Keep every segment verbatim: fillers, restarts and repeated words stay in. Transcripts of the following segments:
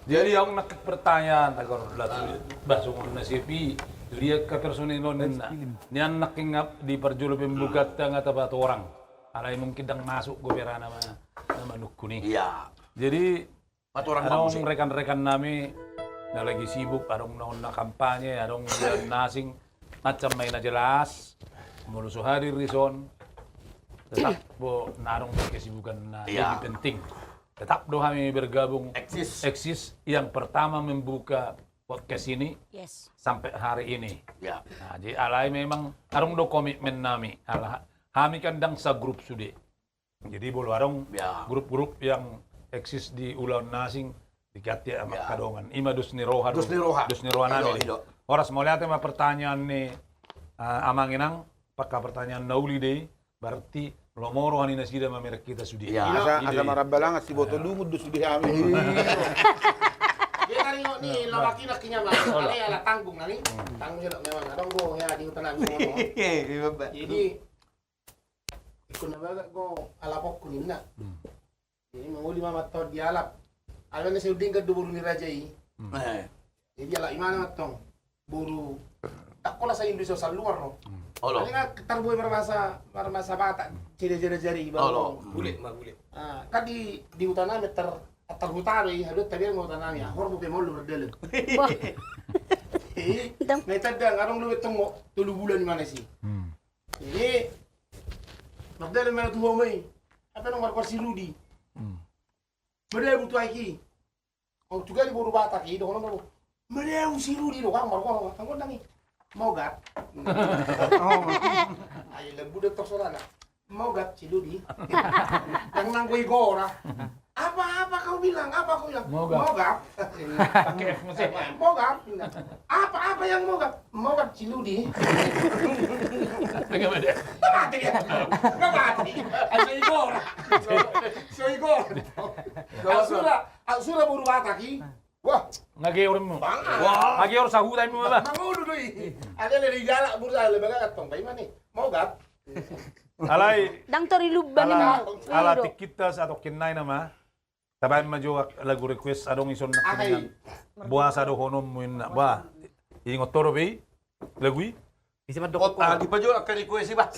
Jadi, adong nangkin pertanyaan, tagar lah, bah, songon na sepi, dia ke personil on, nian nangkin di parjolo pembukaan tangga tapa torang. Alai mungkin ndang masuk goberana ma, nama nukuni. Iya. Jadi, adong rekan-rekan nami na lagi sibuk, adong na, na kampanye, adong na asing, macam main na jelas, molo so hadir dison, tetap bo na adong kesibukan na lebih penting. Tetap do hami bergabung. Eksis. Eksis yang pertama membuka podcast ini sampai hari ini. Ya. Nah, jadi alai memang adong do komitmen nami. Ala hami kan ndang sa grup sude. Jadi molo adong grup-grup yang eksis di ulaon na asing, diganti ma angka dongan. Ima dos ni roha. Dos ni roha. Dos ni roha nami. Horas, mauliate ma pertanyaan ni, eh, amang inang, pangka pertanyaan na uli do i. Berarti lomo roha ni nasida mamereng hita sude. Asa, asa marhahalangan, siboto lungun do sude hami. Dia taringot ni lalakinak i, nyaman. Alai ala tanggung nami. Tanggung jawab memang. Adong do ya di huta nami. Jadi ingkon na bagak do alapku ninna. Jadi mangoli ma mantong dialap. Alana si Udin kan do boru ni raja i. Jadi alap imana mantong boru, tak kola sa Indonesia saluar no. Olo. Paling kan tarbue marmasa, marmasa Batak, jere-jere jari baru. Olo. Bule ma bule. Ah, kan di, di huta nami tar, tar huta do i, haduan tabiar ma huta nami, ah, hor bope maol do mardalan. Jadi na i tanda adong do be tong tolu bulan imana si. Jadi mardalan imana tu homa i. Apa nang markuar si Rudi. Madabu tu aek i. Au tu gari boru Batak i, dohonon do. Madabu si Rudi do, kan margono, kan gondang i. Mogat. Ai lembu do tong songon na. Mogat si Rudi. Nang nang goi gora. Apa, apa kau bilang? Apa kau bilang? Mogat. Mogat. Pakai F mesti. Mogat. Apa, apa yang mogat? Mogat si Rudi. Nggak mati dia. Nggak mati. Ai so i gora. So i gora. Au sura, au sura boru Batak i. Wah. Nga geor mu. Nga geor sahuta mu ba. Mangolu do i. Ada le di jalak bursa le baga katong pai mani. Mogat. Alai. Ndang tori luban i ma. Ala tingkinta satongkin nai nama. Tabaen ma jo lagu request, adong ison nangkiningan. Boasa dohononmu inna. Ba. Ingot ho dope i lagu i. Isi mandok. Ah, dipajo angka request i ba.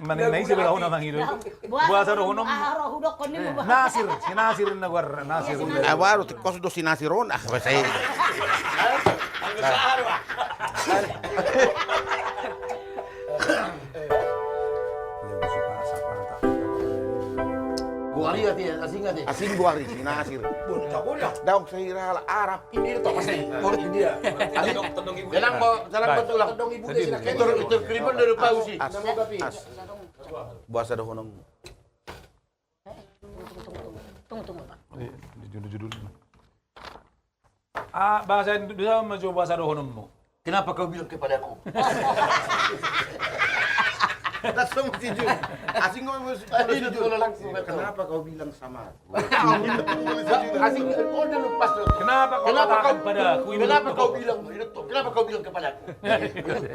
Mane na ise be lagu na mangido. Boasa dohononmu. Nasir, si Nasir inna goarna, Nasir. Ah, baru tingkos do si Nasir on. Ah, boasa i. Goari ate, asing ate. Asing goari si Nasir. Daong sahira ala Arab. Ini to pasti. Korut dia. Jalan bo, jalan bo tulang. Itu, itu krimen dari Pausi. Boasa dohononmu. Tunggu, tunggu, Pak. Judul, judul. Ah, bahasa Indonesia ma jo boasa dohononmu. Kenapa kau bilang kepadaku? Langsung si Jun. Asing ngomong si Jun. Kenapa kau bilang sama aku? Asing, oh, dia lepas. Kenapa kau katakan padaku? Kenapa kau bilang, kenapa kau bilang kepadaku?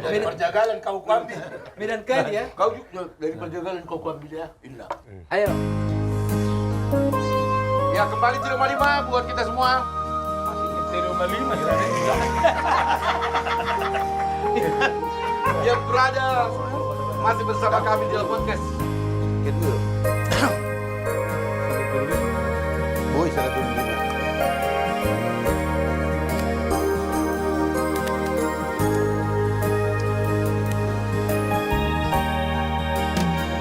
Dari perjagalan kau kuambil. Medan kali ya. Kau juga dari perjagalan kau kuambil ya. Inna. Ayo. Ya, kembali di rumah lima buat kita semua. Masih di rumah lima, kira-kira. Yang berada masih bersama kami di dalam podcast. Kedua. Boy, salah dulu.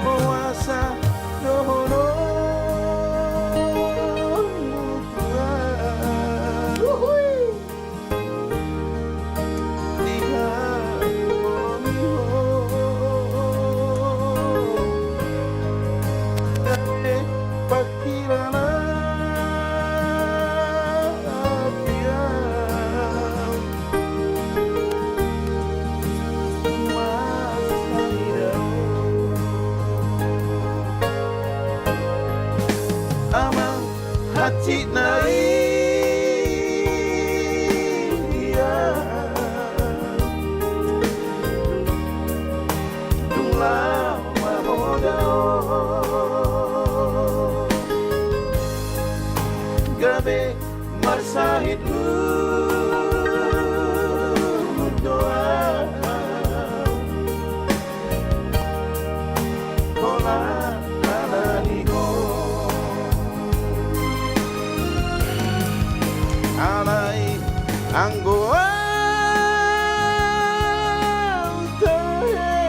Boasa dohononmu Tuhan. Uhuy. Di hami on. Gabe pangkilalaan. Amang hansit na i, dung laho mamodao. Gabe Marsahit lumut do au, holan ala ni ho. Alai anggo au tahe,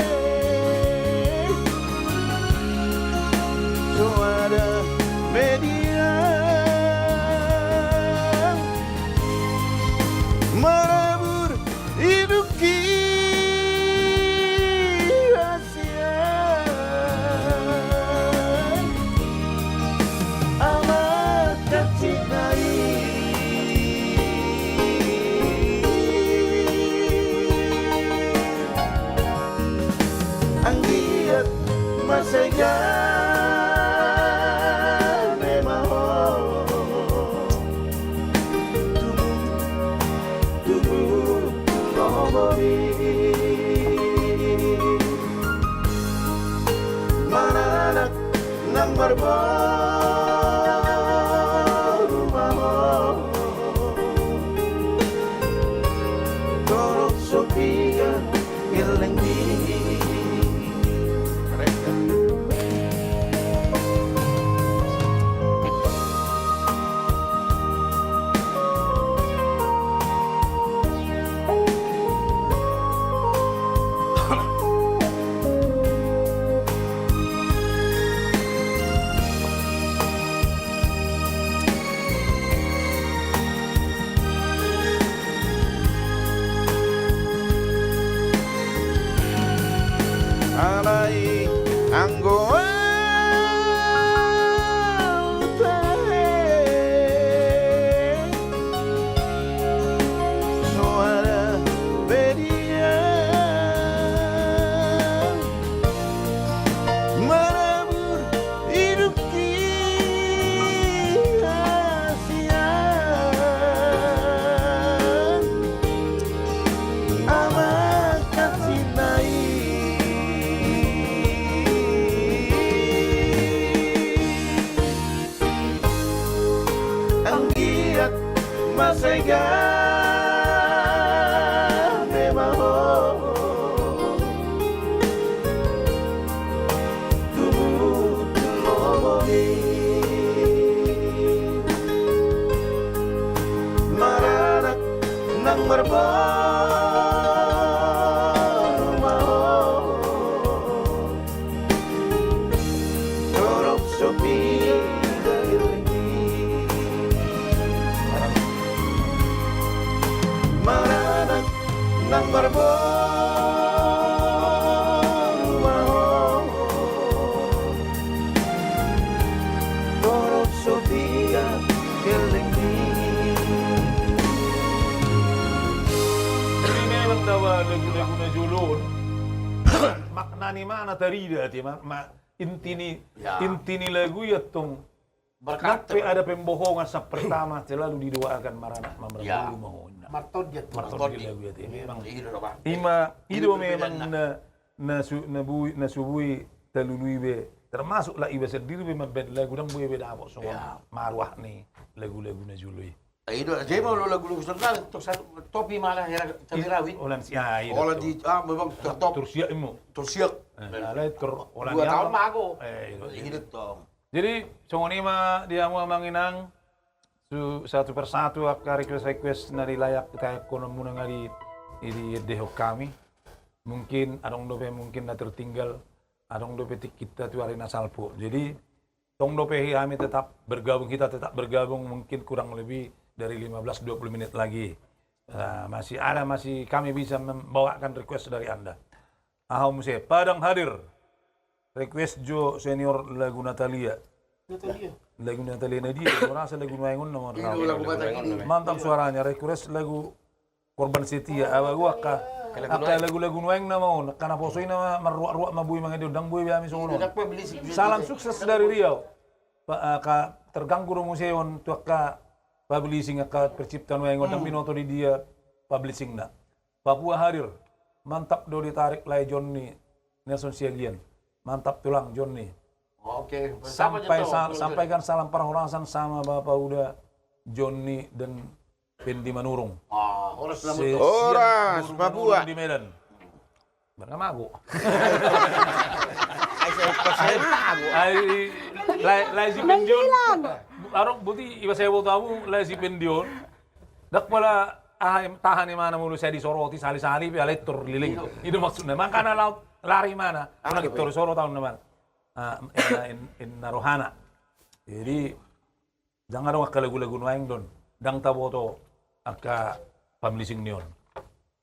so ada media marabur idungki hasian, amang hansit nai. Anggiat mansai gabe ma ho tubu, tubu tu lomo i. Maranak nang marboru ma ho, torop so piga gellengmi. Alai anggo au tahe, so ada media marabur idungki hasian, amang hansit nai. Anggiat mansai gabe ma ho tubu tu lomo i. Maranak nang marboru ma ho, torop so piga gellengmi. Maranak nang marboru ma ho, torop so piga gellengmi. Jadi memang daba lagu-lagu na jolo on, makna ni ma na tarida ate, ma, ma, inti ni, ya, inti ni lagu i antong. Nang pe ada pembohongan saat pertama, selalu didoakan maranak ma marboru ma ho. Martonding, martonding lagu i ate. Memang i do, i do memang na, na su-, na bui, na so boi talului be, termasuk lah iba sendiri be mambaen lagu, ndang boi be dapot songon maruah ni lagu-lagu na jolo i. I do, jadi molo lagu-lagu songon i, tok satu, topi ma lah hera cabai rawit. Holan si, ah, i do. Holan di, ah, memang tertop. Tersiak imo. Tersiak. Eh, alai ter-, holan dua taon mago. Eh, i do. I do tong. Jadi songon i ma di hamu amang inang, su-, satu persatu angka request-request na di layak taekhononmuna nga di, di, diendehon hami. Mungkin adong dope mungkin na tertinggal, adong dope tingkinta tu ari na salpu. Jadi tong dope hami tetap bergabung, kita tetap bergabung mungkin kurang lebih dari lima belas dua puluh menit lagi. Eh, masih ada, masih kami bisa membawakan request dari Anda. Aha muse, Padang Hadir. Request jo senior lagu Natalia. Natalia. Lagu Natalia na dia, merasa lagu nuaeng on nama. I do, lagu Natalia. Mantap suaranya, request lagu Korban Setia. Awa gua angka, angka lagu-lagu nuaeng nama on, angka naposo i nama marruak-ruak ma boi mangede on, ndang boi be hami songon on. Salam sukses dari Riau. Pa-, angka terganggu do muse on tu angka publishing, angka pencipta nuaeng on, ndang binoto di dia publishingna. Papua Hadir, mantap do ditarik lae Jonni, Nelson Siagian. Mantap tulang Jonni. Oke, sampai sa-, sampaikan salam parhorasan sama Bapak Uda Jonni dan Pendi Manurung. Ah, horas na. Horas, Papua. Di Medan. Bernama aku. Ai, lai, lai si Pendi on. Arong buti iba saya boto amu, lai si Pendi on. Dak pala aha, tahan imana mulu, saya disoroti sali-sali pe alai tor liling. Ido maksudna. Makana laut lari mana? Karena tor sorot taon na mana. Ah, inna, in-, inna rohana. Jadi, ndang adong angka lagu-lagu nuaeng don. Ndang taboto angka pamlising ni on.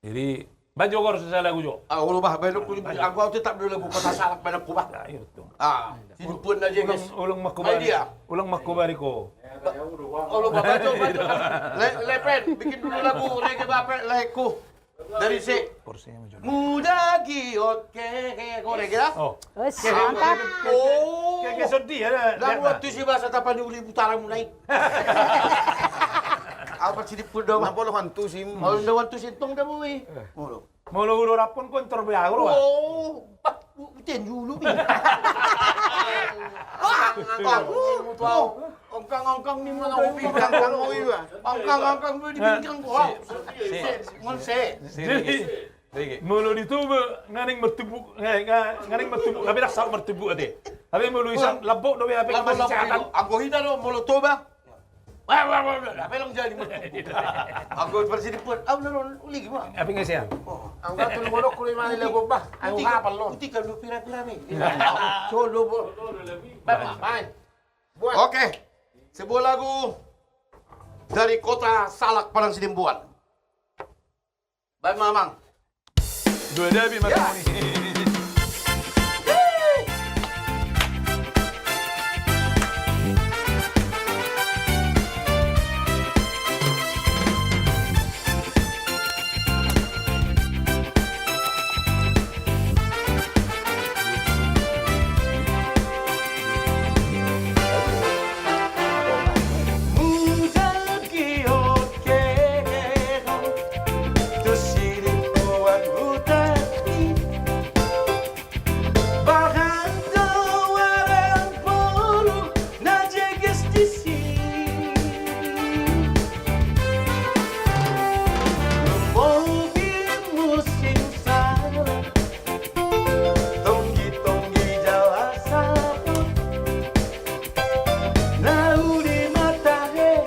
Jadi, baen jo, gor, sesa lagu jo. Ah, olo bah, baen dohononku, anggo au tetap do lagu Kota Salak baen dohononku bah. Ya, iya betul. Ah, si Dupuan na jeges. Ulang, ulang makku bari. Ulang makku bari ko. Olo bah, baen jo, baen jo. Le-, Lepen, bikin dulu lagu reggae bah, Lepen, laguku. Dari si Muda Giot, ke, ke, ke, gore, ke, ah? Oh. Wes, mantap. Oh. Ke, ke sedih ya, lagu waktu si bahasa Tapanuli Utara mulai. Apa sih di pudo, Bang? Apa lo hantu sih? Mau lo hantu sih, tong dah, bui. Mau lo. Mau lo udah rapon, kontor be aku, Bang. Oh, Pak, bu-, buten dulu, Bang. Wah, wah, uh, uh. Ongkang-ongkang ni muna ubi, ongkang-ongkang ni muna ubi, ongkang-ongkang ni muna ubi. Ngon se. Jadi, molo di Toba, nga naeng martubu, nga, nga, nga naeng martubu, tapi dak saut martubu ate. Tapi molo i san, lambok do be, hape lambok, lambok kesehatan. Anggo hita do, molo Toba. Wah, wah, wah, wah, hape lang jadi martubu. Anggo versi di puan, au lalu uligi ma. Hape ngesean. Oh, anggo tu molo kuli mani lagu bah, au hapal lo. Uti kan lu pira-pira me. Solo bo. Baik, baik. Oke, sebuah lagu dari Kota Salak, Padang Sidempuan. Baik, Mamang. Dua dabi, Mas Moni. Bahen do warang boru na jeges disi. Lumobi musim salak, tonggi-tonggi jala saput, na uli mata he,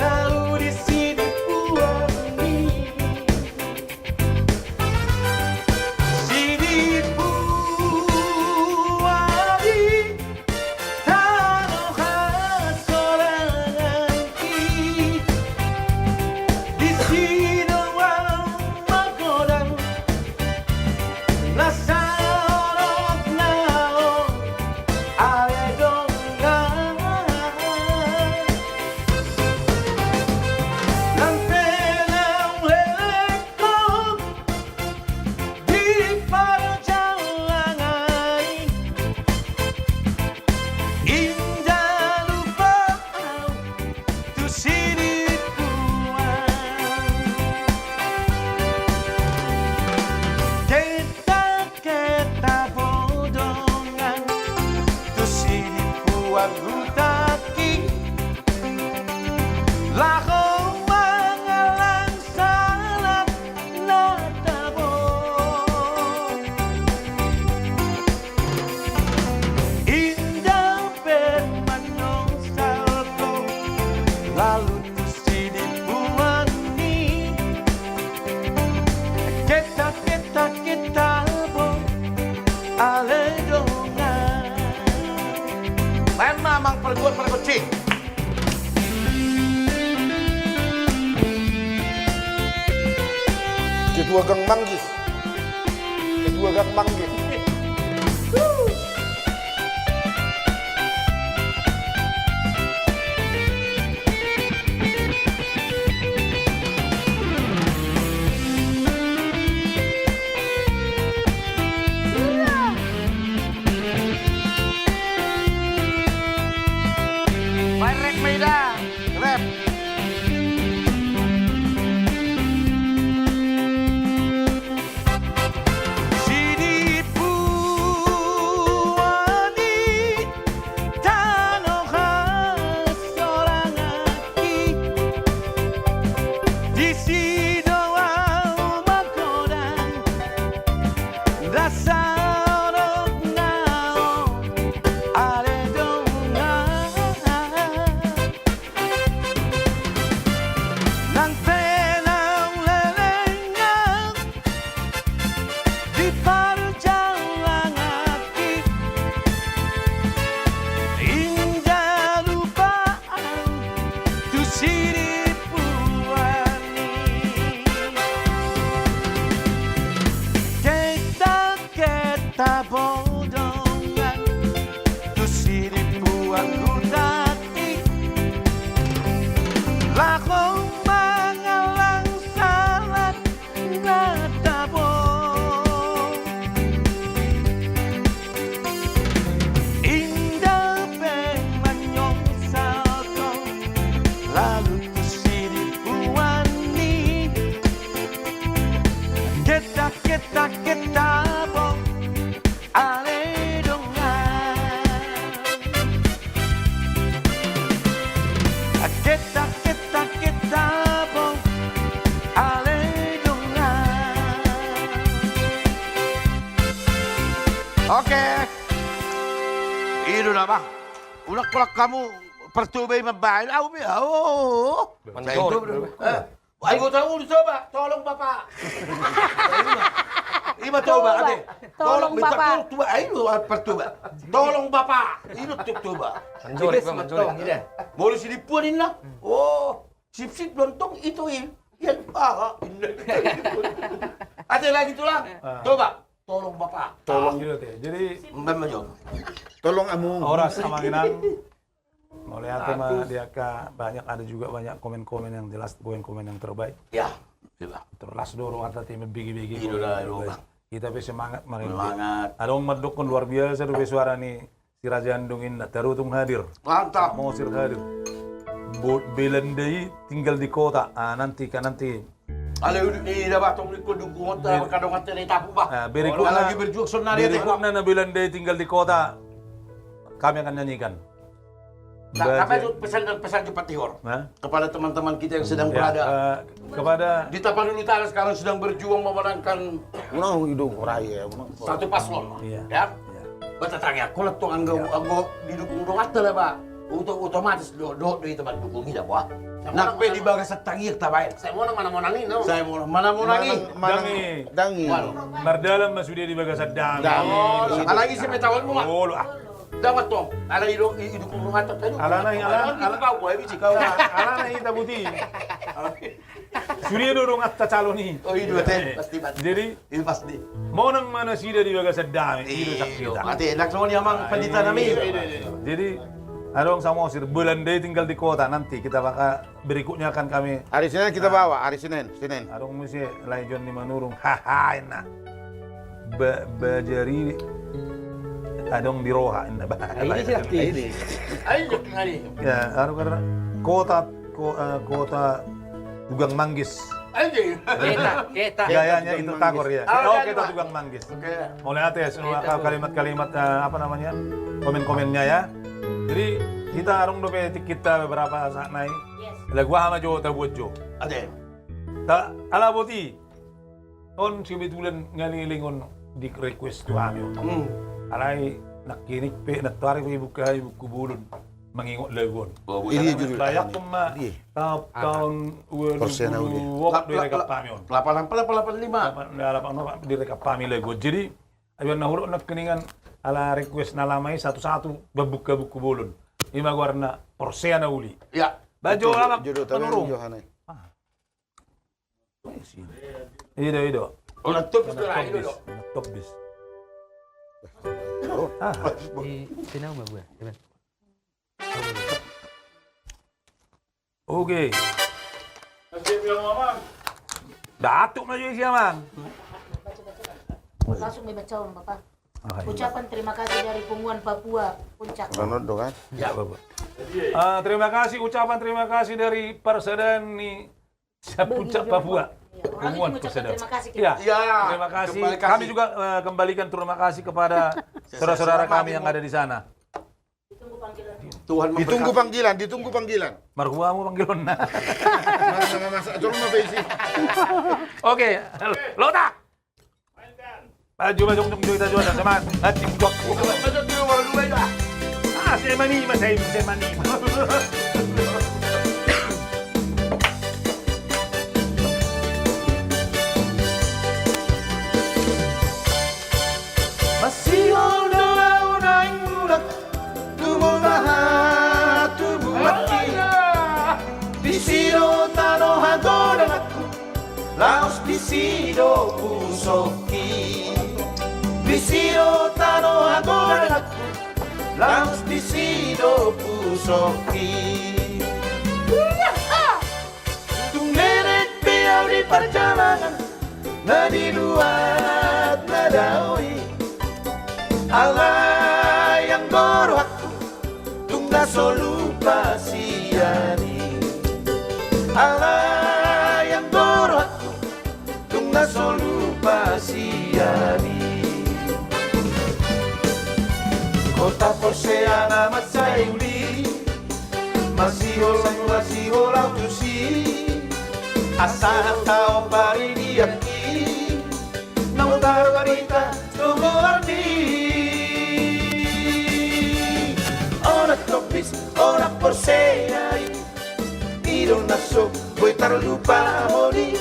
na uli Sidempuan i. Sidempuan i, tano hasoranganki, disi do au magodang, na sarohona on ale dongan. Nang pe naung leleng ho di parjalanan i, inda lupa au tu Sidempuan. Keta, keta bo dongan, tu Sidempuan hutangki, laho mangallang salak na tabo. Inda pe manonsalhon lalu tu Sidempuan i. Keta, keta, keta bo ale dongan. Baen ma, Amang, parguat pargonsi. Ketua Gang Manggis. Ketua Gang Manggis. Baen rap ma i da. Rap. Sidip Sidimpuan i. Keta, keta bodongan tu sidimpuan huta i. Laho mangallang sahat na tabo. Inda pe manyongsalhon lalu tu sidimpuan i. Keta, keta, keta bo, ale dongan. Keta, keta, keta bo, ale dongan. Oke. I do na, bah. Unang holan hamu partoba i mambahen, au be, au. Mandok. Eh. Ai, gua tahu lu coba, tolong Bapak. Ima toba, ate. Tolong Bapak. Tolong, minta tolong, tuba, ai lu partoba. Tolong Bapak. I do tu toba. Manjori, Pak, manjori. Molo sidimpuan ninna. Oh, sipsip lontong ito i. Iya, aha, ninna. Ate lagi, Tulang. Ah. Toba. Tolong Bapak. Tolong. Ah, gitu, ate. Jadi, Mbak Majo. Tolong Among. Horas, Amang Inang. Mauliate ma di angka, banyak, ada juga banyak komen-komen yang jelas, komen-komen yang terbaik. Ya, coba. Terlas do rohanta, ate, membege-bege. Iya, komen do, yang terbaik. Kita pe semangat, Mang Ende. Semangat. Adong mandokkon luar biasa dope suara ni si Raja Andong, ninna, Tarutung hadir. Mantap. Samosir hadir. Bo-, Belanda i tinggal di kota. Ah, nanti, kan, nanti. Alai udut ni da batong ni ko dungkon ta, ber-, angka dongan ta na i tapu, bah. Ah, berikutnya, lagi berjuang sonari, berikutnya na Belanda i tinggal di kota, kami akan nyanyikan. Nah, apa itu pesan dan pesan Jumat Tihor? Hah? Kepada teman-teman kita yang sedang, ya, berada, eh, kepada di Tapanuli Utara sekarang sedang berjuang memenangkan, menang, hidup raya, menang, satu paslon, iya, ya. Iya. Ba tangiangkon antong, anggo, iya, anggo didukung donganta da, bah. Oto-, otomatis do, do, do ita mandukung i da, bah. Nang pe di bagasan tangiang tabaen. Sai monang manamonang i, no? Sai monang manamonang i. Manang, manang, dang i. Dang i. Mardalan ma sude di bagasan dang i. Dang i. Alai ise pe taon mu, bah. Olo, ah. Dapat tong. Alana i do, i, idukung donganta tadi. Alana i, alana, alana, alana i, tabuti. Sude do donganta calon i. Oh, i do, ate. Pasti, pasti. Jadi, i pasti. Monang ma nasida di bagasan dame, i do saksita. Ate, enak songon i, Amang, pandita nami. Jadi, adong Samosir, Belanda i tinggal di kota, nanti kita bakal, berikutnya akan kami. Hari Senin kita bawa, hari Senin, Senin. Adong muse Laijon ni Manurung, haha, enak. Ba-, bajari adong di roha, inna ba-, ini siap, ini. Ayo, ini. Ya, anu, karena kota, ko-, eh, kota tukang manggis. Ayo, ini. Keta, keta. Gayanya itu tukang manggis. Tagor, ya. Oh, keta tukang manggis. Oke. Mauliate, semua kalimat-kalimat, eh, apa namanya, komen-komennya, ya. Jadi, hita adong dope tikit ta beberapa saat nai. Yes. Lagu aha ma jo tabuat jo. Ate. Ta, ala boti. On, kebetulan ngaleleng on di request tu hami on. Hmm. Alai nangkining pe, nantoari pe ibuka hami buku bolon mangingot lagu on. Oh, bolon. Ini judul. Bayangkon ma, iya, ta-, taon ualu pulu opat do direkap hami on. Lapan, lapan, lapan lima. Lapan, lapan, lapan direkap hami lagu on. Jadi, abian na huruk nangkiningan ala request na lama i satu-satu mambuka buku bolon. Ima goarna Porsea na Uli. Ya. Ba jo, Amang Manurung. Judul Johana. Ah. Ido, ido. Oh, na top bis, na top bis. Ah. Di, di nau ma buat. Oke. Datuk maju isi, Amang. Langsung dibaca, Bapak. Ah, iya. Ucapan terima kasih dari Punguan Papua Puncak. Ronaldo, kan? Ya, Bapak. Ah, terima kasih, ucapan terima kasih dari Parsadani Puncak Papua. Iya, orang itu mengucapkan terima kasih, ya. Iya, terima kasih. Kembali kasih. Kami juga, eh, kembalikan terima kasih kepada saudara-saudara kami yang ada di sana. Ditunggu panggilan, ditunggu panggilan. Marhua hamu panggilan na. Mana, mana, masa, jolo ma besi. Oke, Lota. Maju, maju, maju, maju, maju, maju, maju. Maju, maju, maju, maju. Ah, saya mani, mas, saya, saya mani. Masihol do au naeng mulak tu bona hatubuanki. Disi do tano hagodanganku, laos disi do pusokki. Disi do tano hagodanganku, laos disi do pusokki. Tung leleng pe au di parjalanan, na di luat na dao i. Alai anggo rohangku tung na so lupa sian i. Alai anggo rohangku tung na so lupa sian i. Kota Porsea na mansai uli, masiol, masiol au tusi. Asa taompari di anggi, naung tarbarita do goarni. Onan tombis, onan Porsea i, i do na so boi tarlupahon i.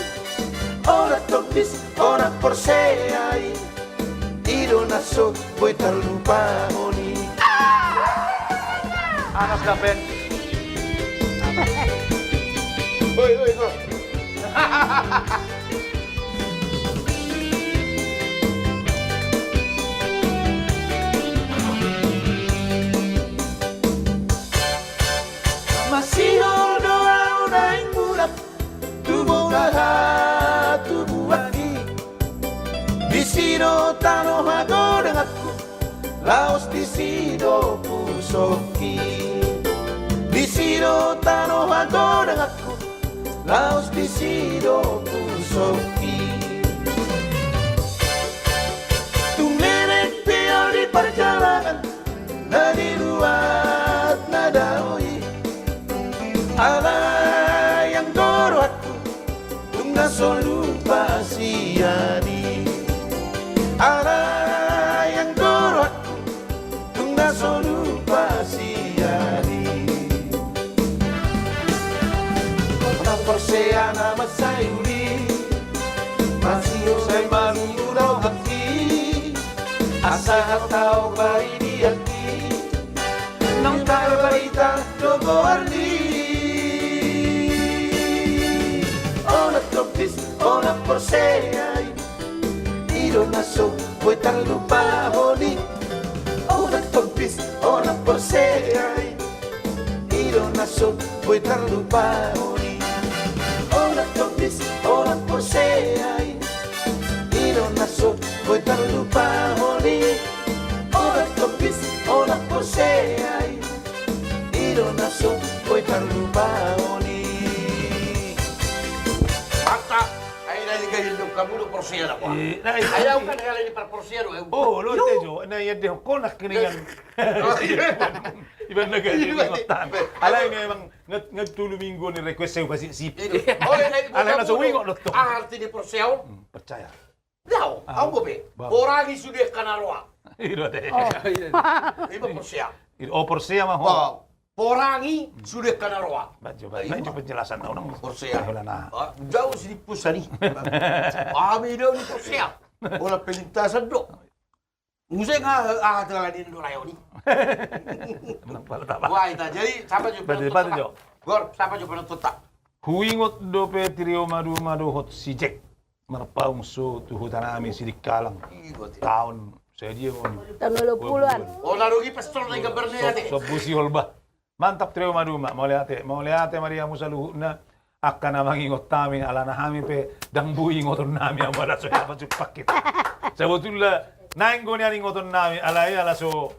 Onan tombis, onan Porsea i, i do na so boi tarlupahon i. Anas da, Ben. Oi, oi, oi. Masihol do au naeng mulak tu bona hatubuan i. Disi do tano hagodanganku, laos disi do pusokki. Disi do tano hagodanganku, laos disi do pusokki. Tung leleng pe au di parjalanan, na di luat na dao i. Alai anggo rohangku tung na so lupa sian i. Alai anggo rohangku tung na so lupa sian i. Kota Porsea na mansai uli, masiol sai malulu rohangki. Asa taompari di anggi, naung tarbarita do goarni. Onan tombis, onan Porsea i, i do na so boi tarlupahon i. Onan tombis, onan Porsea i, i do na so boi tarlupahon i. Onan tombis, onan Porsea i, i do na so boi tarlupahon i. Onan tombis, onan Porsea i, i do na so boi tarlupahon i. Mantap. Ai na di gahil do hamu do Porsea na, Pak. Eh, na, ai, ai, au kan hela ni par Porsea do, au. Oh, lo, tejo, na ia de hokona keningan. Oh, iya. Iban na gahil. Alai memang nget, nget tolu minggu ni request saya pasti sip. Alai na so uingot do tong. Arti ni Porsea on? Hmm, percaya. Dao, au bope. Porangi sude angka na roa. Ido de. Oh, iya. Iba Porsea. Ido, oh, Porsea ma ho. Porangi sude angka na roa. Bajo, bajo. Nah, itu penjelasan na unang. Porsea. Jauh sini pusani. Ami do ni Porsea. Ola pelintasan do. Muse nga, ah, telah di Indonesia ni. Wah, ita. Jadi, siapa juga penonton? Gor, siapa juga penonton? Huingot dope trio maduma dohot si Jack. Marpaung so tu huta nami Sidikalang. Taon sadia ngoni? Taon dua puluhan. Oh, na rugi pestol na ikan bernea te. Sobu si holba. Mantap trio maduma, mauliate, mauliate ma di hamu saluhutna, angka na mangingot hami, alana hami pe, ndang boi ingoton nami, amala so hea pajumpang hita. Sabotulna, naeng do nian ingoton nami, alai ala so,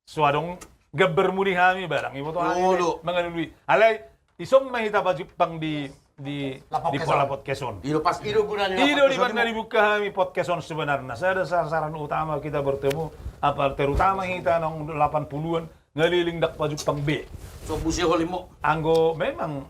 so adong gambarmu di hami, barang iboto hami, mangalului. Alai, ison ma hita pajumpang di, di, di pola podcast on. Ido pas, ido guna ni. Ido di mana dibuka hami podcast on sebenarna. Sada sasaran utama kita bertemu, apa terutama hita naung delapan puluhan, ngaleleng ndang pajumpang be. So buse holimo. Anggo memang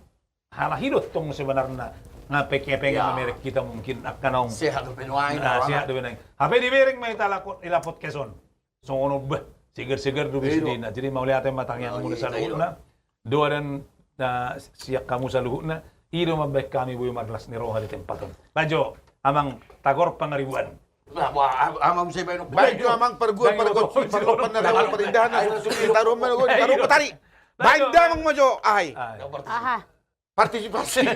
halahi do tong sebenarna. Nga pe kepeng mamerek hita mungkin angka naung. Sehat do pe nuaeng. Sehat do pe nuaeng. Hape dibereng ma hita lakot ila podcast on. Songon on bah. Segar-segar do be sidina. Jadi mauliate ma tangiang muna saluhutna. Doa dan siak hamu saluhutna. Ido mambahen hami boi marlas ni roha di tempat on. Bajo, amang tagor pangaribuan. Nah, wah, am-, amang muse baen. Baen jo amang parguan, pargotsi, parlopan na dao, parindahan na dao, taruhon ma dao, taruhon ma tari. Baen damang ma jo, ai. Aha. Partisipasi.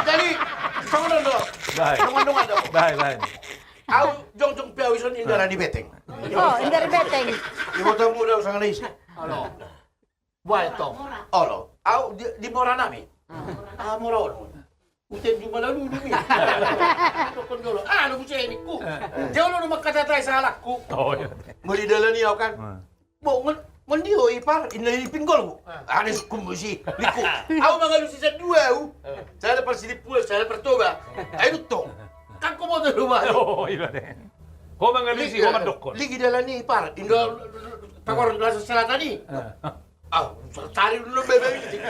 Jadi, songon on do. Baik. Songon on do. Baik, baik. Au jongjong pe au ison inda ra ni beteng. Oh, inda ra ni beteng. Di kota muda usang na isi. Olo. Buat tong. Olo. Au di, di mora nami. Ah, mora on. Ute di mana lu dumi. Tokon dolo. Ah, lu bisa ini ku. Dia lu rumah kata tai salahku. Oh, iya. Mau di dalam ni au kan. Hmm. Bo, ngon, ngon dia, oh, ipar, inda i pinggol, bo. Ah. Ada sukum besi, liku. Au mangalusi sian dua, au. Eh. Sada Parsilippuan, sada Partoba. Ai dutong. Kan ko motor rumah. Oh, iya deh. Ho mangalusi, ho mandokkon. Ligi dalan ni ipar, inda tagor dalan selatan ni. Eh. Ah, cari dulu bebe ini.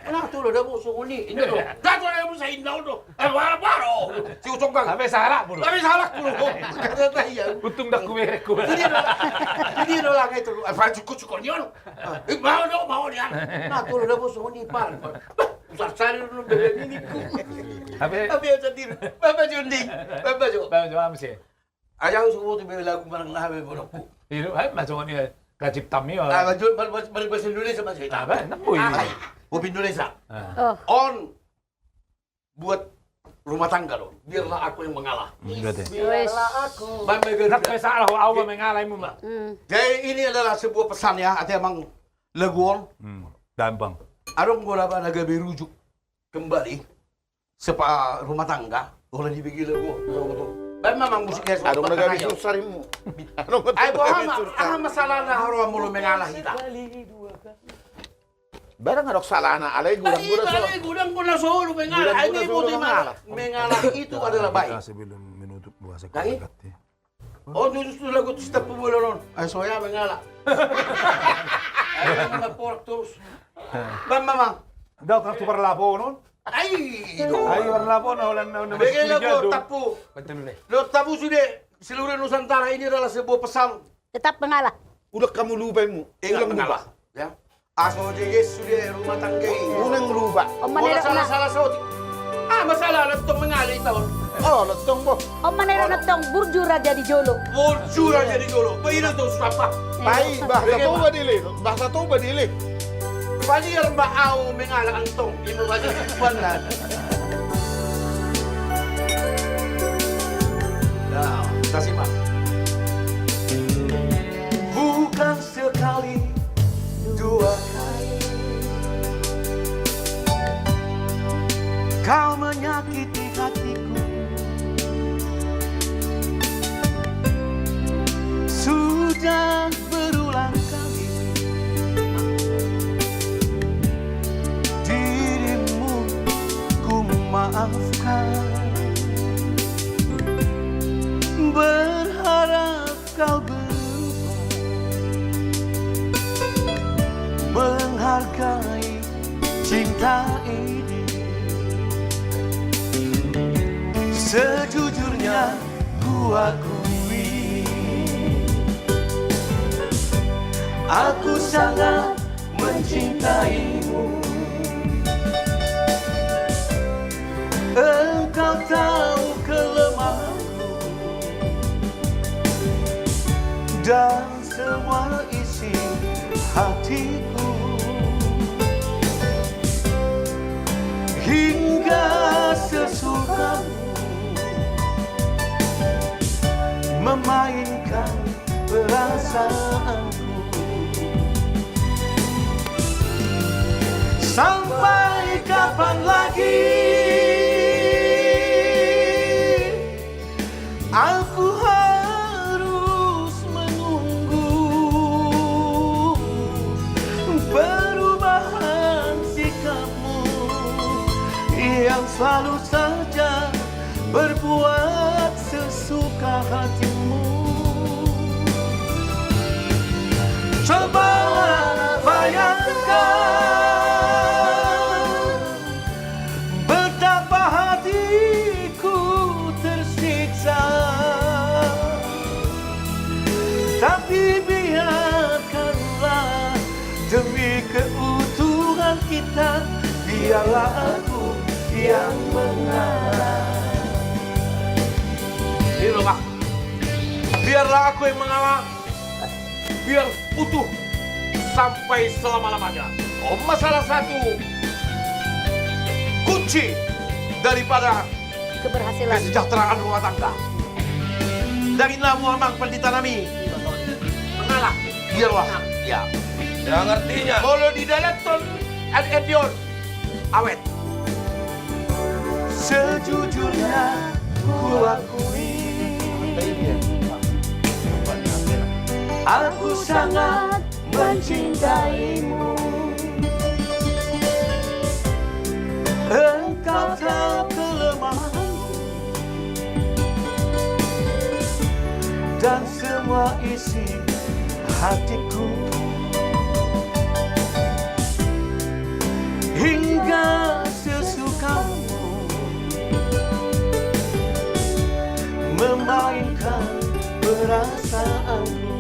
Kenapa tuh lo dabo songon i? Inda do. Dah tuh ada musa inda do. Eh, baru, baru. Si Ucok Gang. Tapi salah, bro. Tapi salah, bro. Kata iya. Untung dak kumerek, kumerek. Jadi, jadi lo lagi itu. Eh, Pak, cukup, cukup, ni, lo. Eh, mau dong, mau dia. Nah, kalau udah bos, ini, Pak. Usah cari dulu, bebek ini, ku. Tapi, tapi yang sendiri. Bapak Junding. Bapak Jo. Bapak Jo, apa sih? Aja aku suka tuh bebek lagu barang nah, bebek bodokku. Iya, eh, masuk ini, kacip tami, ah, masuk, masuk, masuk bahasa Indonesia, masuk. Apa? Nemu ini. Ah, kopi Indonesia. Ah. Oh. On. Buat rumah tangga lo, biarlah aku yang mengalah. Hmm, betul. Biarlah aku. Bang, bang, nak bang. Pe salah, au, au mengalah, imu, Bang. Hmm. Jadi ini adalah sebuah pesan ya, ate amang lagu on. Hmm, gampang. Adong gola ba na gabe rujuk kembali sepa rumah tangga, oleh dibagi lagu on. Bang, memang musiknya adong na gabe susah imu. Adong na gabe susah. Ai, boha ma, aha masalahna haroa molo mengalah hita? Barang adong salahna, alai godang, godang so. Alai godang, godang so, lu mengalah. Godang, godang so, lu mengalah. Mengalah itu adalah baik. Kita sebelum menutup puasa. Baik. Kau ingat, ya. Oh, justru lagu tu setiap pembulan on. Ai, soya mengalah. Ai, mengaporak terus. Bang, Mamang. Dah, tukar tukar lapo on. Ai, do. Ai, tukar lapo on, na, na, na, bege masuk lagu curiga, do. Tapu. Betul, deh. Lo tapu sude, seluruh Nusantara ini adalah sebuah pesan. Tetap mengalah. Udah kamu lupa imu. Ingat ulang mengalah. Lupa. Ya. Aso jeges sude rumah tangga i. Unang lupa. Om manera, salah, unang. Salah saotik. Ah, masalah lettong mengalah i taon. Oh, lettong, bo. Om manera lettong burju raja di jolo. Burju raja di jolo. Ba ina tu sapa? Pai, bahasa Toba dile, bahasa Toba dile. Padiar ba au mengalah antong. Ima baca simpanna. Ya, kasih, Pak. Bukan sekali, dua kali kau menyakiti hatiku. Sudah berulang kali dirimu ku maafkan. Berharap kau berubah, menghargai cinta ini. Sejujurnya ku akui, aku sangat mencintaimu. Engkau tahu kelemahanku dan semua isi hatiku. Hingga sesukamu memainkan perasaanku. Sampai kapan lagi aku harus menunggu perubahan sikapmu yang selalu saja berbuat sesuka hatimu. Cobalah bayangkan betapa hatiku tersiksa. Tapi biarkanlah demi keutuhan kita, biarlah aku yang mengalah. Ini loh, Pak. Biarlah aku yang mengalah. Biar utuh sampai selama-lamanya. Om, salah satu. Kunci daripada keberhasilan, kesejahteraan rumah tangga. Dari namu amang pandita nami. Mengalah. Iya, wah. Iya. Yang artinya, molo didalankon, ad-, edion. Awet. Sejujurnya ku akui, aku sangat mencintaimu. Engkau tahu kelemahanku dan semua isi hatiku. Hingga sesukamu memainkan perasaanku.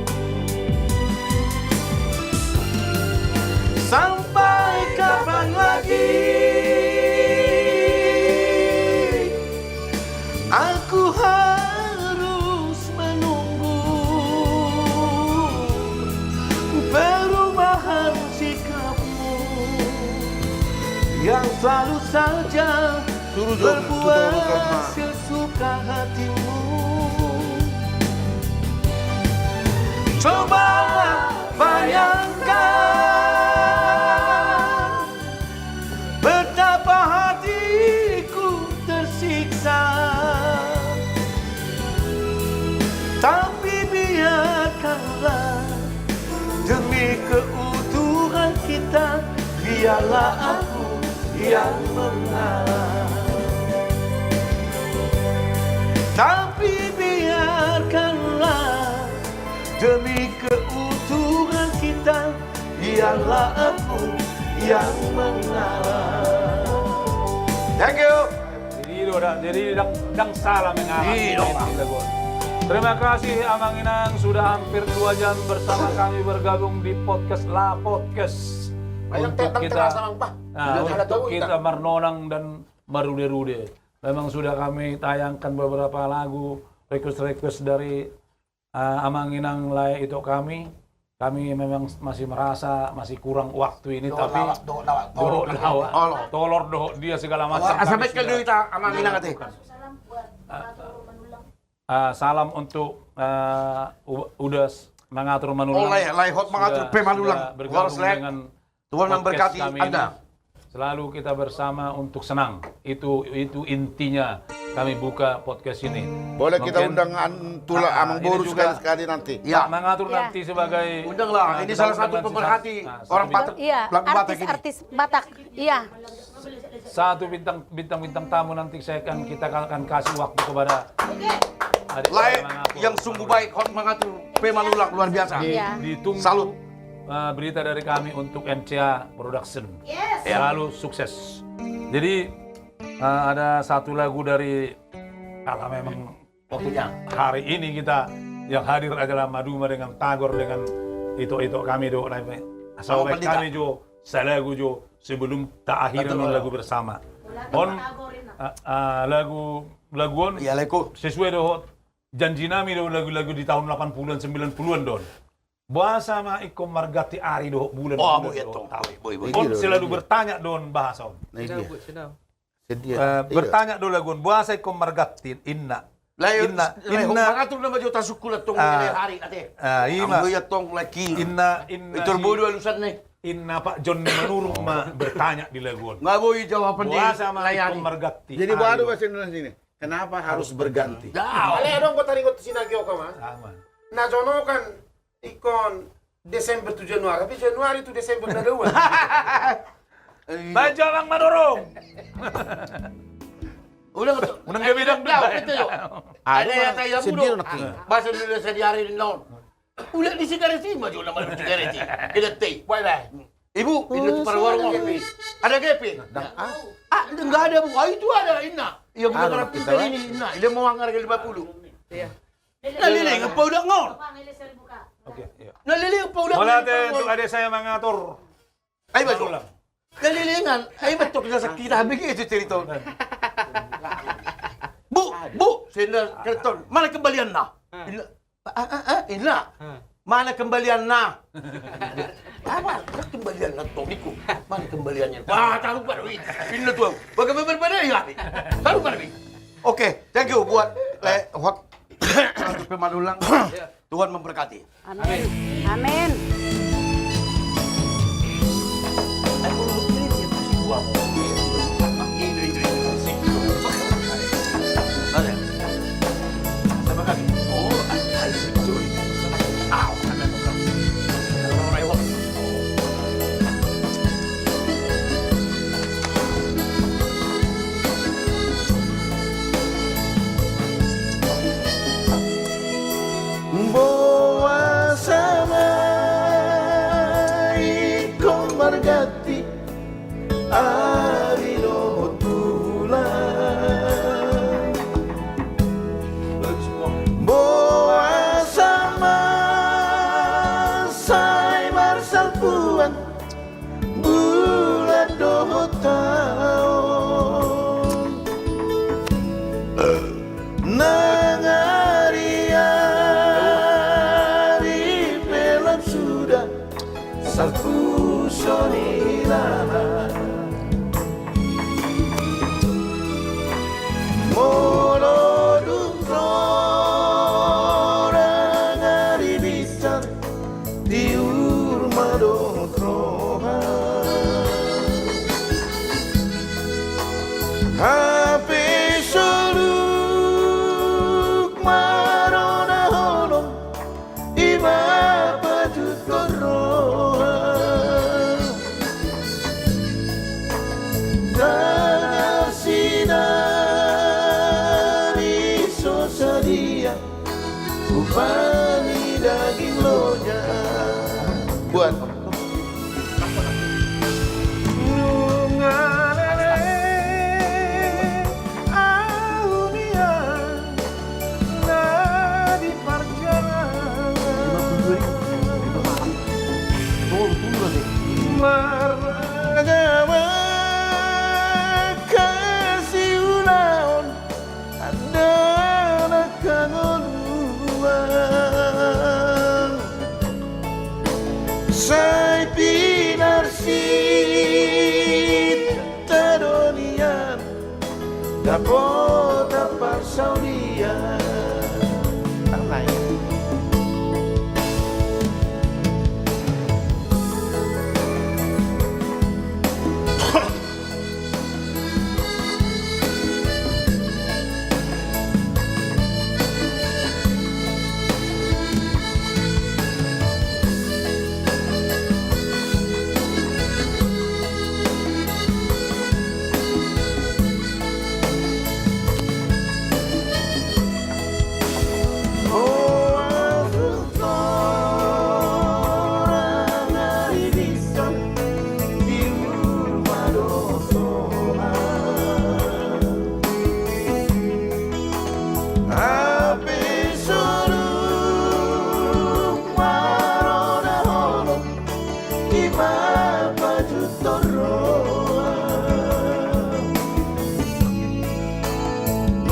Sampai kapan lagi aku harus menunggu perubahan sikapmu yang selalu saja berbuat sesuka hatimu. Coba bayangkan betapa hatiku tersiksa. Tapi biarkanlah, demi keutuhan kita, biarlah aku yang mengalah. Tapi biarkanlah, demi keutuhan kita, biarlah aku yang mengalah. Thank you. Jadi, do, da-, jadi ndang, ndang salah mengalah. Iya, Bang. Terima kasih, Amang Inang, sudah hampir dua jam bersama kami bergabung di podcast La Podcast. Untuk kita, nah, untuk kita marnonang dan marude-rude. Memang sudah kami tayangkan beberapa lagu, request-request dari, eh, Amang Inang lae ito kami. Kami memang masih merasa masih kurang waktu ini, tapi dohot lawak, dohot lawak, tolor dohot dia segala macam. Asa baen do hita Amang Inang ate. Ah, salam untuk, eh, u-, udah s-, mangatur manullang. Oh, lae, lae hot mangatur pe manullang. Sudah bergabung dengan podcast kami ini. Tuhan memberkati Anda. Selalu kita bersama untuk senang. Itu, itu intinya kami buka podcast ini. Boleh kita undang an-, tulang, ah, amang boru juga sekali-sekali nanti. Ya. Pak Mangatur nanti sebagai, undanglah. Ini salah satu pemerhati orang Batak, iya, pelaku Batak ini. Artis-artis Batak. Iya. Satu bintang, bintang-bintang tamu nanti saya akan, kita akan kasih waktu kepada adik saya Mangatur. Lae yang sungguh baik, hot mangatur pe manullang, luar biasa. Di-, ditunggu, eh, berita dari kami untuk M C A Production. Yes. Selalu sukses. Jadi, eh, ada satu lagu dari, karena memang waktunya hari ini kita yang hadir adalah Maduma dengan Tagor dengan ito-ito kami do, lae. Asa baen kami jo salagu jo sebelum ta akhiri lagu bersama. On, ah, ah, lagu, lagu on sesuai dohot janji nami do, lagu-lagu di tahun delapan puluhan, sembilan puluhan do on. Boasa ma ingkon marganti ari dohot bulan, bulan dohot taon. On selalu bertanya do on bahasa on. Eh, bertanya do lagu on, boasa ingkon marganti, inna. Inna, inna. Mangatur nama jo tasungkul antong, ah, hari ate. Ah, ima. Inna, inna. Inna Pak John Manurung ma bertanya di lagu on. Nga boi jawaban di lae. Boasa ma ingkon marganti. Jadi boha do bahasa Indonesia ini? Kenapa harus berganti? Alai adong go taringot tu sinagi oka ma. Na jonokan ingkon Desember tu Januari, tapi Januari tu Desember na dua. Baen jo Amang Manurung. Ulang tu. Unang dia bilang dua. Ada yang tanya mulu. Bahasa Indonesia di hari ini non. Ulang di sigaret i ma jo nama sigaret i. Kita teh, bye bye. Ibu, ini tu para warung. Ada gepe? Ah, enggak ada, Bu. Ah, itu ada, inna. Yang kita ini, inna. Dia mau anggar lima puluh. Iya. Na leleng apa udah ngor? Oke, iya. Na leleng apa udah ngor? Mauliate untuk adik saya Mangatur. Ayo, Mas. Na lelengan. Ayo, betul kita sakit habis itu cerita. Bu, Bu, sendal kerton. Mana kembalianna? Inna. Ah, ah, ah, inna. Mana kembalianna? Apa? Kembalianna, Tomiku. Mana kembaliannya? Wah, tahu baru ini. Inna tuh. Bagaimana Tapi, baru, baru. Oke, thank you buat, eh, hot. Pemanulang. Tuhan memberkati. Amin. Amin. Boasa ma ingkon marganti ari dohot bulan? Boasa ma sai marsalpuan bulan dohot taon? Nang ari-ari pe lam suda salpu songon i laho. Molo dung ro nang ari bintang, tiur ma dohot roha. Hape soluk ma ro na holom, i ma pajuthon roha. Tangkas i nari so sadia upa ni daging loja. Buat. Nunga leleng ahu nian na di parjalanan. Marragam angka siulaon, ndang na hangoluan. Sai pinarsinta do nian, dapotan parsaulian. Hape soluk ma ro na holom, i ma pajuthon roha.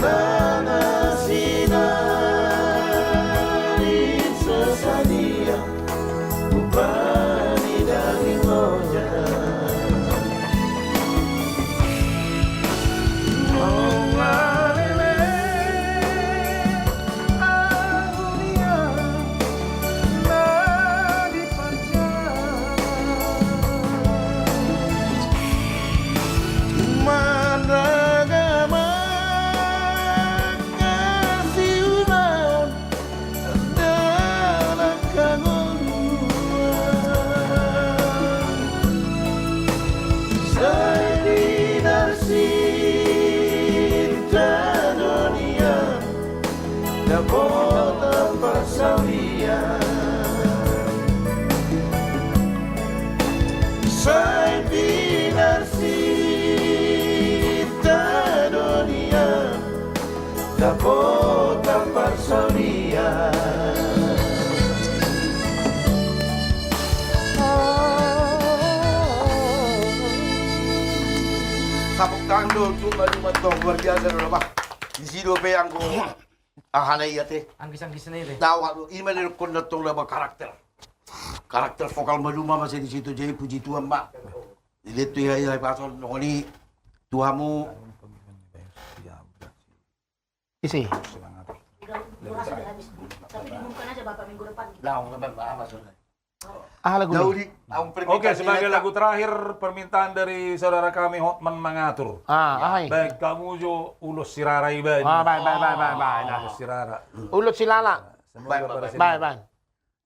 Nang na sinari so sadia upa ni daging loja. Nunga leleng ahu nian na di parjalanan. Marragam angka siulaon, ndang na hangoluan. Sai pinarsinta do nian, dapotan parsaulian. Sai pinarsinta do nian, dapotan parsaulian. Tepuk tangan dulu untuk Maduma tong, luar biasa do, Bah. Disi dope anggo aha na i ate. Anggis-anggis na i ate. Tahu aku, i ma didokkon tong, Bah, karakter. Karakter vokal Maduma masa di situ, jadi puji Tuhan, Bah. Dilehon tu Tuhan i hahipason, songon i tu hamu. Isi. Udah, durasi udah habis. Tapi diumumkan aja, Bapak, minggu depan gitu. Laung, laung, laung, laung. Aha lagu ini? Oke, sebagai lagu terakhir, permintaan dari saudara kami Hotman Mangatur. Ah, aha i? Baen hamu jo Ulos Sirara i, baen. Ah, baen, baen, baen, baen, baen. Ulos Sirara. Ulos Silala. Semoga berhasil. Baen, baen.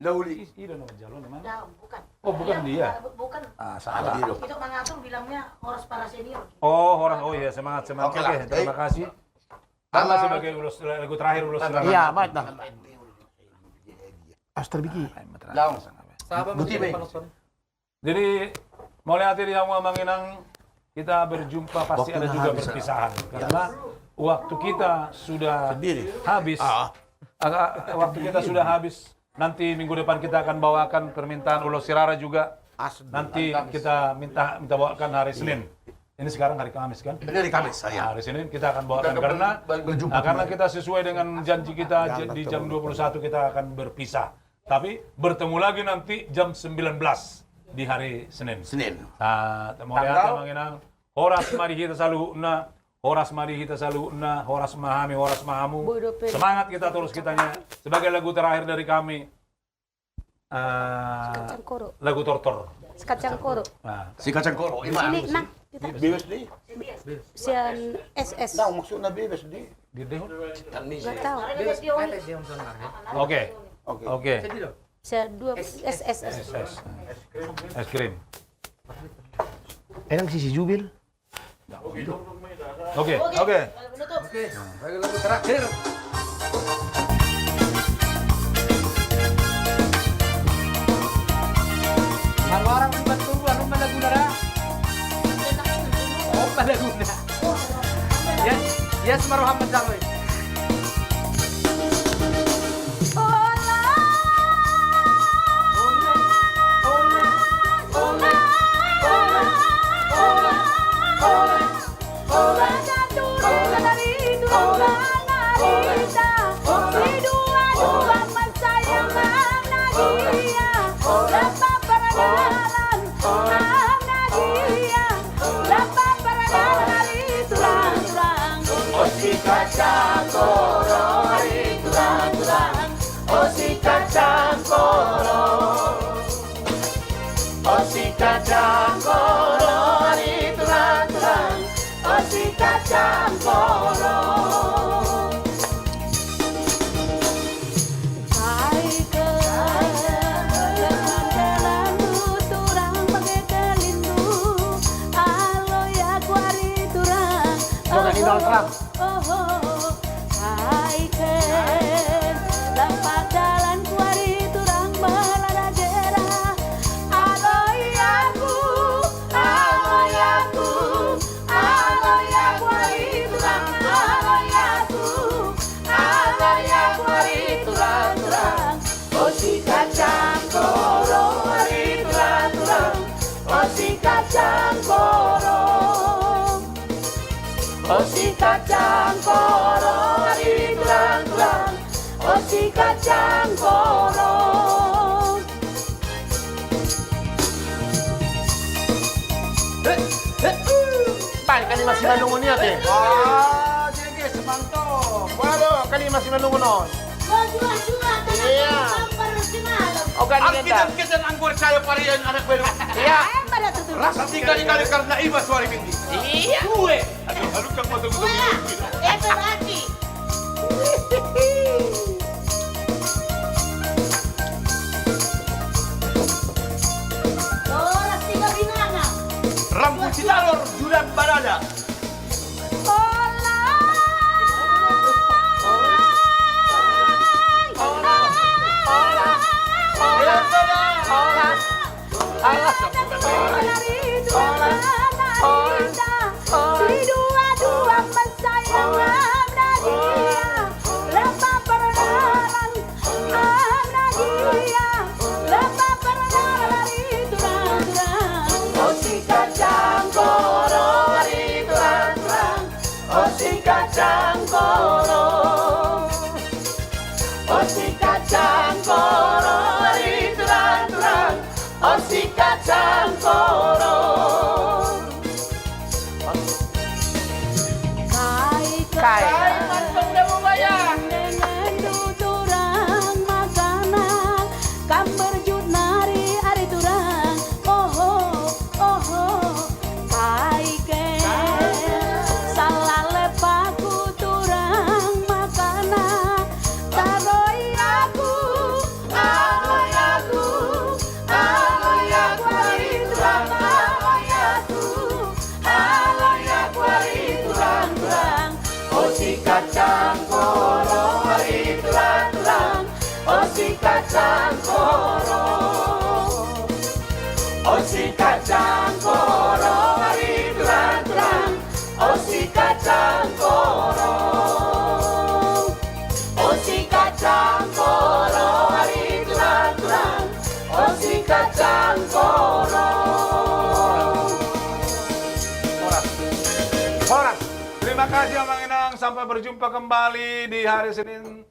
Lauli. Ih, ih, udah nomor jalan, emang? Dah, bukan. Oh, bukan dia. Bukan. Ah, salah. Itu Mangatur bilangnya horas para senior. Oh, horas. Oh iya, semangat, semangat. Oke, terima kasih. Karena sebagai ulos, lagu terakhir, Ulos Sirara. Iya, baik dah. Astaga, Biki. Laung. Sabar, Biki, Bang. Jadi, mauliate di hamu amang inang, kita berjumpa pasti ada juga perpisahan. Karena waktu kita sudah habis. Ah. Waktu kita sudah habis. Nanti minggu depan kita akan bawakan permintaan Ulos Sirara juga. Nanti kita minta, minta bawakan hari Senin. Ini sekarang hari Kamis, kan? Ini hari Kamis, ya. Hari Senin kita akan bawakan karena, karena kita sesuai dengan janji kita, di jam dua puluh satu kita akan berpisah. Tapi bertemu lagi nanti jam sembilan belas di hari Senin. Senin. Nah, mauliate amang inang, horas ma di hita saluhutna, horas ma di hita saluhutna, horas ma hami, horas ma hamu. Semangat kita terus kitanya. Sebagai lagu terakhir dari kami, eh, lagu Tortor. Sikat Cangkoro. Nah. Sikat Cangkoro. Sini, nah. Bebas di. Sian S S. Nah, maksudnya bebas di. Gak tahu. Oke. Oke. Oke. Saya dua S S. S S. Es krim. Enang sisi jubil. Oke, oke. Oke, lagu terakhir. Marwarang di Bantul, anu mana guna dah? Oh, pada guna. Ya, ya, Sumaroham mencari. Sikat Cangkoro, ari turang-turang. O sikat Cangkoro. O sikat Cangkoro, ari turang-turang. O sikat Cangkoro. Baik, jalan tu turang bage telindu, alo ya kuari turang. Oho, oho. Baik, lampat jalan kuari turang balada jera. Alo ya ku, alo ya ku. Alo ya kuari turang, alo ya ku, alo ya kuari turang-turang. O sikat Cangkoro, ari turang-turang. O sikat Cangkoro. O sikat Cangkoro, ari turang-turang. O sikat Cangkoro. Baik, kan masih manunggu ni ate. Ah, sige, semantong. Waduh, kan masih manunggu non. Iya. Oke, angkitan kita anggur saya varian anak baru. Iya. Rasa tiga kali karena iba suara minggi. Iya. Gue. Aduh, aduh, kamu tuh. Gue. Itu lagi. Horas tiga binanga. Rambu Sitalor, Judan Barada. Hola. Hola. Hola. Hola. Alah. Sidua-dua menyayang Nadia, lemah berdalan Nadia, lemah berdalan turang-turang. O sikat Cangkoro, ari turang-turang. O sikat Cangkoro. O sikat Cangkoro, ari turang-turang. O sikat Cangkoro. Kai, kai. Kai, mantong da boba Kacang koro, o si kacang koro, ari tulang-tulang, o si kacang koro. O si kacang koro, ari tulang-tulang, o si kacang koro. Horas. Horas. Terima kasih, Amang Inang. Sampai berjumpa kembali di hari Senin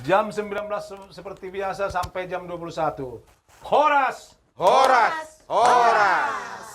jam sembilan belas se-, seperti biasa sampai jam dua puluh satu. Horas. Horas. Horas.